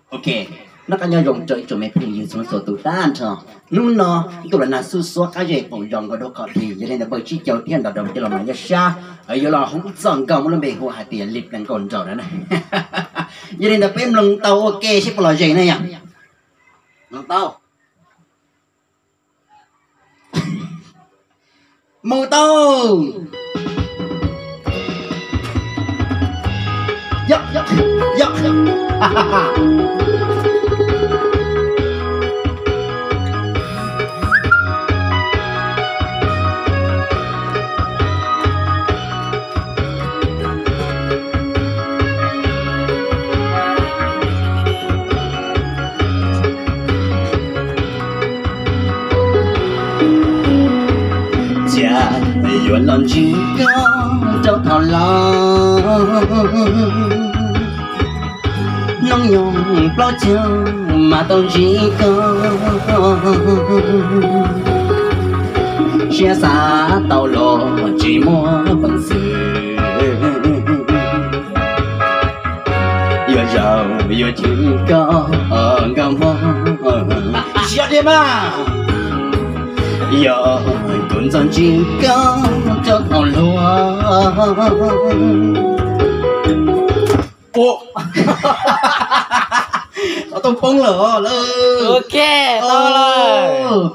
Ok, noj qab nyob zoo rau ib tsoom me phooj ywg txhua txhua tus tag nrho. Hnub no ntuj los nag xuj xuab qab zej qaum zos nkaus dua qhov twg, yog li ntawd npawg Tsib Caug thiab nrog rau cov los mas yog sab yuav los hu ib txoj nkauj muaj lub npe hu hais tias Li Plees Nkauj Nraug no na. Yog li ntawd peb mloog tau ua ke seb puas lom zem na yom. Mloog tau. Mus tau. Cia yuav los ntsib koj rau thaum laus, hnub nyoog plaub caug mas tau ntsib koj, siab xav tau los tsis muaj peev xwm. Yuav zaum yuav chim koj nkauj hmoob, tsis yog tiag mas, yog kuv nco ntsib koj rau thaum hluas. Tau poob lawm. Ok, tau lawm.